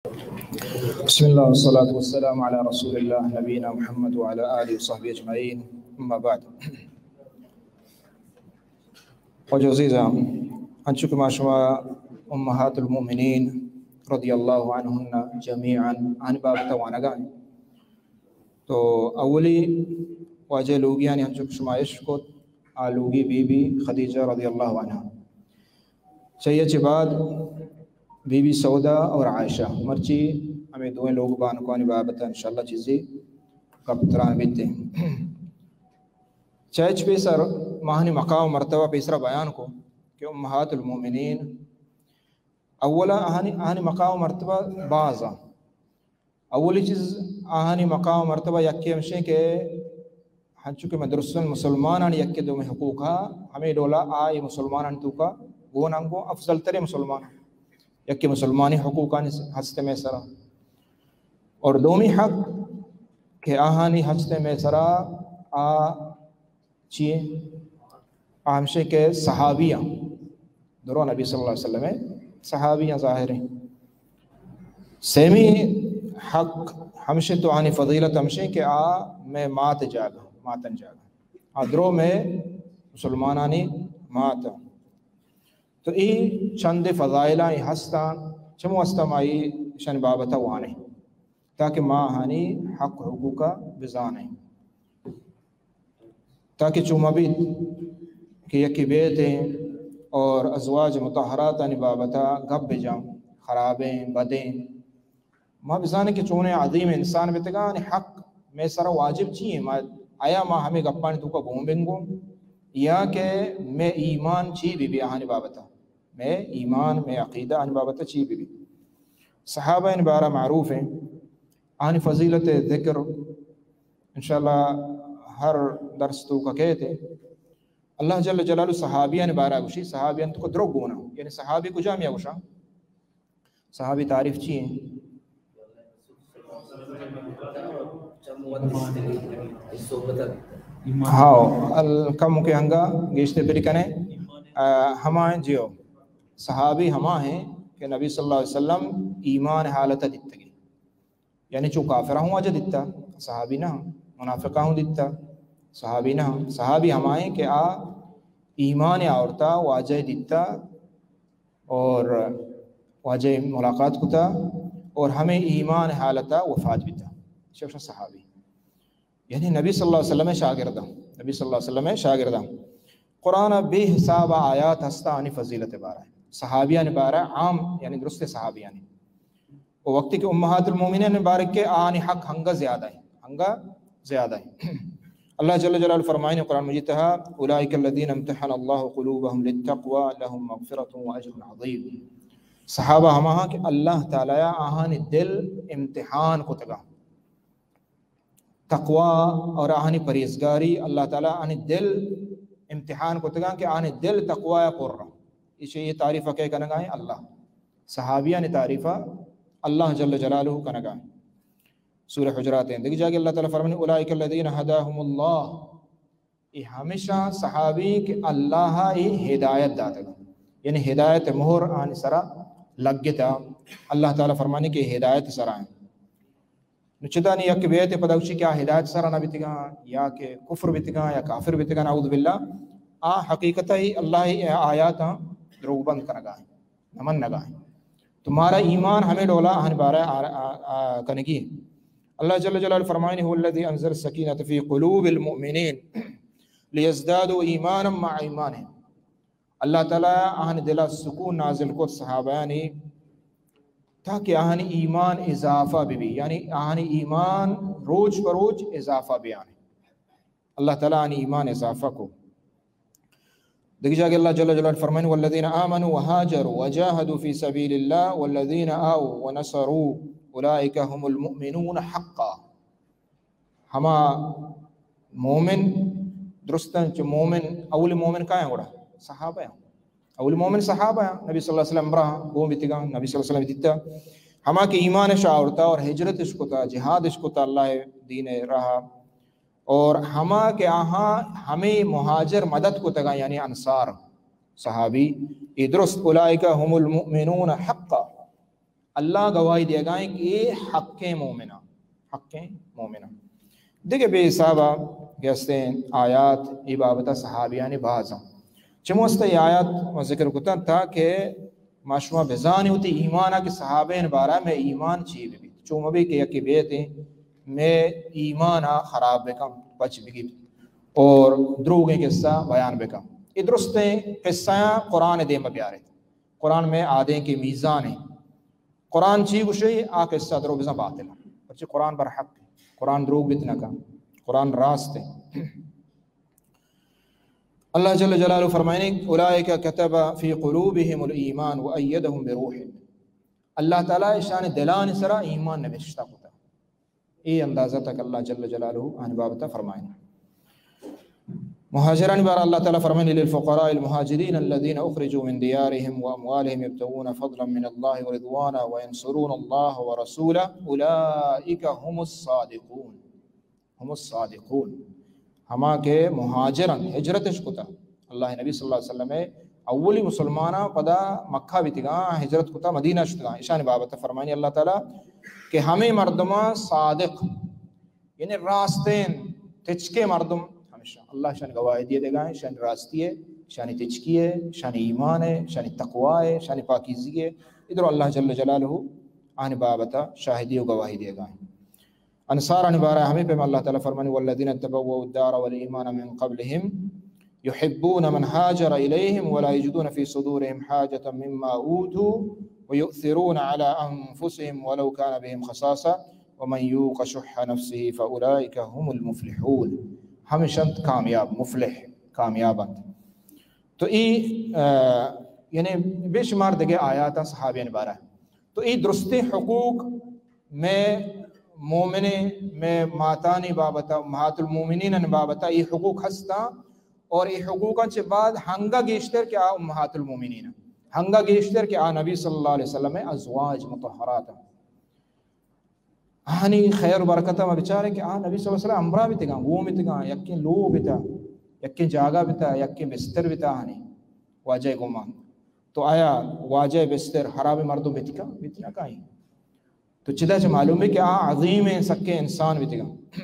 بسم الله والصلاة والسلام على رسول الله نبينا محمد وعلى آله وصحبه أجمعين. أما بعد. واجہ عزیزاں، انچو کہ ما شما امہات المؤمنین رضی اللہ عنہن جمیعاً آنی بابت وانگا ایں، تو اولی واجہ لوگیانی انچو کہ شما اشکت، آ لوگی بی بی خدیجہ رضی اللہ عنہا۔ چہ آئی ءَ چہ بعد بی بی سودا اور عائشہ، مرچی ہمے دوئیں لوگ بانکانی بابت انشاءاللہ چیزے گپ تران بیت۔ چہ ہچ پیسر ما آہانی مقام و مرتبہ پیسرا بیان کو کہ امہات المؤمنین اولا آہانی، آہانی مقام و مرتبہ باز ایں۔ اولی چیز آہانی مقام و مرتبہ یکے ہمشیں کہ ہنچو کہ مئے درستیں مسلمانانی یکے دومی حقوق ہا، ہمے ڈولا آ اے مسلمانانی توکا گون انگو افضل تریں مسلمان، یکے مسلمانی حقوقانی ہست مئے سرا۔ اور دومی حق کہ آہانی ہست مئے سرا آ چی ایں؟ آ ہمشیں کہ صحابیاں، درو نبی صلی اللہ علیہ وسلم صحابیاں ظاہر ایں۔ سیمی حق ہمشیں تو آہانی فضیلت ہمشیں کہ آ مئے مات جاگہ، ماتن جاگہ۔ آ درو مئے مسلمانانی مات۔ تو اے چند فضائلاں اے ہستاں، چمو ہستاں ما ایشانی بابت وانیں تاکہ ما آہانی حق حقوق بزانیں۔ تاکہ چو مہ بیت کہ یکے بیت ایں اور ازواج مطہراتانی بابت گپ بجاں، خرابیں، بدیں۔ ما بزانیں کہ چونیں عظیم انسان بیتگاں، آہانی حق مئے سرا واجب چی ایں؟ ما آیا ما ہمے گپانی توکا گون بنگوں یا کہ مئے ایمان چی بی بی آہانی بابت؟ مئے ایمان، مئے عقیدہ آہانی بابت چی بی بی؟ صحابہ آنی بارہ معروف ایں، آہانی فضیلت ذکر انشاءاللہ ہر درس توکا کئیت۔ اللہ جل جلالہ صحابیانی بارہ گوشی، صحابیانی توکا درو گون ایں۔ یعنی صحابی کجامیا گوشاں؟ صحابی تعریف چی ایں؟ ہاؤ، ال-، کم کہ انگا گیشتر بری کنے، آ، ہما ایں جیو۔ صحابی ہما ایں کہ نبی صلی اللہ علیہ وسلم ایمان حالت دیتگی۔ یعنی چو کافراں ہوں واجہ دیتا، صحابی نہ، منافقاں ہوں دیتا، صحابی نہ۔ صحابی ہما ایں کہ آ ایمان آورتا، واجہ دیتا اور واجہ ملاقات کتا اور ہمے ایمان حالتا وفات بیتا۔ شخص صحابی۔ یعنی نبی صلی اللہ علیہ وسلم شاگرداں، نبی صلی اللہ علیہ وسلم شاگرداں۔ قرآن بے حساب آیات ہستا آنی فضیلت بارہ، صحابیانی بارہ عام، یعنی درست صحابیانی۔ و وقتی کہ امہات المؤمنین بارک کہ آنی حق ہنگا زیادہ ایں، ہنگا زیادہ ایں۔ اللہ جل جلالہ فرمائنی قرآن مجید تہا، اولئک الذین امتحن اللہ قلوبهم للتقوی لهم مغفرة و اجر عظیم۔ صحابہ ہما ہاں کہ اللہ تعالی آہانی دل امتحان کتگا۔ تقوی اور آہانی پرہیزگاری، اللہ تعالی آہانی دل امتحان کتگاں کہ آہانی دل تقوی پر۔ ایشی اے تعریف کئے کنگا ایں؟ اللہ۔ صحابیانی تعریف اللہ جل جلالہ کنگا ایں۔ سورہ حجرات ایں۔ دگہ جاگہ اللہ تعالی فرمانی، اولئک الذین ھداھم اللہ۔ اے ہمیشاں صحابی کہ اللہ ء ہدایت داتگ، یعنی ہدایت مہر آنی سرا لگتا۔ اللہ تعالی فرمانی کہ ہدایت سرا ہیں۔ نو چدانی یک بیت پدا گوشی کہ آ ہدایت سرا نہ بیتگاں یا کہ کفر بیتگاں یا کافر بیتگاں، نعوذ باللہ، آ حقیقت ہی اللہ ء آیاتاں دروگ بند کنگا ہیں، نہ منگا ہیں۔ تو مارا ایمان ہمیں ڈولا آہن بارہ آ، آ، آ، کنگی۔ اللہ جل جلالہ فرمائنی، هو الذي انزل السكينة في قلوب المؤمنين ليزدادوا ایمانا مع ایمانهم۔ اللہ تعالی آہن دلا سکون نازل کت صحابیانی، تاکہ آہن ایمان اضافہ ببی، یعنی آہن ایمان روچ بروچ اضافہ بیان۔ اللہ تعالی آنی ایمان اضافہ کو۔ دگہ جاگہ اللہ جل جلالہ فرمائنی، والذین آمنوا وهاجروا وجاهدوا في سبيل الله والذين آووا ونصروا أولئك هم المؤمنون حقا۔ ہما مومن، درستاں چہ مومن، اولی مومن کایاں گڑا؟ صحابہ ہیں۔ اولی مومن صحابہ ہیں۔ نبی صلی اللہ علیہ وسلم براہ گون بیتگاں، نبی صلی اللہ علیہ وسلم دیتا۔ ہما کہ ایمان اش آورتا اور ہجرت اش کتا، جہاد اش کتا اللہ دین راہ، اور ہما کہ آہاں ہمیں مہاجر مدد کتگاں، یعنی انصار صحابی، اے درست، اولئک هم المؤمنون حقا، اللہ گواہی دیگائیں کہ اے حقیں مومناں، حقیں مومناں۔ دگہ بے حسابا کہ ہستیں آیات اے بابتا صحابیانی باز ہیں۔ چموستا اے آیات ما ذکر کتن تاکہ ما شما بزانی ہوتی ایمانا کہ صحابین بارا میں ایمان چی بی۔ چو مبی کہ یکی بیتے میں ایمانا خراب بکن، پچ بگی اور دروگیں قصہ بیان بکن۔ اے درستیں قصہ قرآن دیم بیارے۔ قرآن میں آدیں کہ میزان ہے۔ قرآن چی گوشے، آ قصہ درو بزن باطل۔ پرچہ قرآن بر حق ہے۔ قرآن دروگ بیت نہ کا۔ قرآن راست ہے۔ اللہ جل جلالہ فرمائنے، اولئک کتب فی قلوبہم الایمان وایدہم بروح۔ اللہ تعالی اشان دلان سرا ایمان نبشتہ کتا۔ اے اندازہ تک اللہ جل جلالہ آن بابتا فرمائن۔ مہاجران بارا اللہ تعالی فرمائن، للفقراء المهاجرين الذين أخرجوا من ديارهم وأموالهم يبتغون فضلا من الله ورضوانا وينصرون الله ورسوله أولئك هم الصادقون۔ هم الصادقون۔ ہما کہ مہاجرن ہجرتش کتا، اللہ نبی صلی اللہ علیہ وسلم اولی مسلماناں پدا مکہ بیتگاں، ہجرت کتا مدینہ شتگاں، اشانی بابت فرمانی اللہ تعالی کہ ہمیں مردماں صادق، یعنی راستین تچکے مردم ہمیشہ اللہ شان گواہی دیے دے گا، شان راستی ہے، شانی تچکی ہے، شانی ایمان ہے، شانی تقوی ہے، شانی پاکیزگی ہے۔ ادھر اللہ جل جلالہ آن بابت شاہدی و گواہی دیے گا۔ انصارانی بارہ ہمیں پیم اللہ تعالی فرمانی، والذين تبوأوا الدار والإيمان من قبلهم يحبون من هاجر إليهم ولا يجدون في صدورهم حاجة مما أوتوا ويؤثرون على أنفسهم ولو كان بهم خصاصة ومن يوق شح نفسه فأولئك هم المفلحون۔ ہمشنت کامیاب، مفلح، کامیاب انت۔ تو ای، آ، یعنی بے شمار دگہ آیات صحابیان بارہ۔ تو ای درستیں حقوق میں مومن، میں ماتانی بابتا، امہات المومنین بابتا ای حقوق ہستا، اور ای حقوقاں چہ بعد ہنگا گیشتر کہ آ امہات المومنین، ہنگا گیشتر کہ آ نبی صلی اللہ علیہ وسلم ازواج مطہرات۔ آہانی خیر و برکت ما بچاریں کہ آ نبی صلی اللہ علیہ وسلم ہمراہ بیتگاں، گون بیتگاں، یکیں لوہ بیتا، یکیں جاگہ بیتا، یکیں بستر بیتا آہانی واجہ گوما۔ تو آیا واجہ بستر حراب مردم بیتکا؟ بیت نہ کائیں۔ تو چدا چہ معلوم ہے کہ آ عظیم سکیں انسان بیتگاں۔